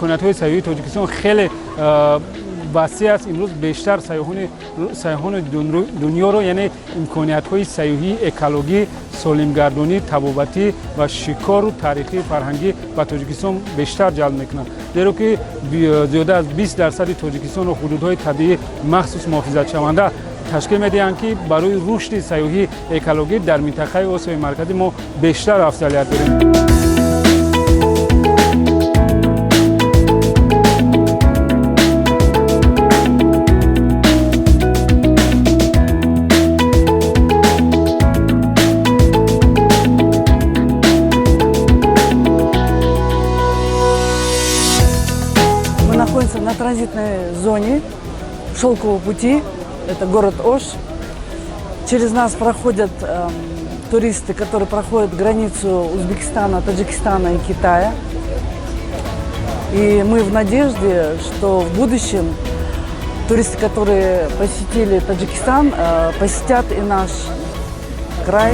Имкониятҳои сайёҳии Тоҷикистон хеле васеъ аст. Имрӯз бештар сайёҳони дунёро, яъне имкониятҳои сайёҳии экологӣ, солимгардонӣ, табобатӣ ва шикору таърихии фарҳангӣ ба Тоҷикистон бештар ҷалб мекунанд, зеро ки зиёда аз 20 дарсади Тоҷикистонро ҳудудҳои табиӣ махсус муҳофизатшаванда ташкил медиҳанд, ки барои рушди сайёҳии экологӣ дар минтақаи Осиёи Марказӣ мо бештар афзалият дорем. Мы находимся на транзитной зоне Шелкового пути, это город Ош. Через нас проходят туристы, которые проходят границу Узбекистана, Таджикистана и Китая. И мы в надежде, что в будущем туристы, которые посетили Таджикистан, посетят и наш край.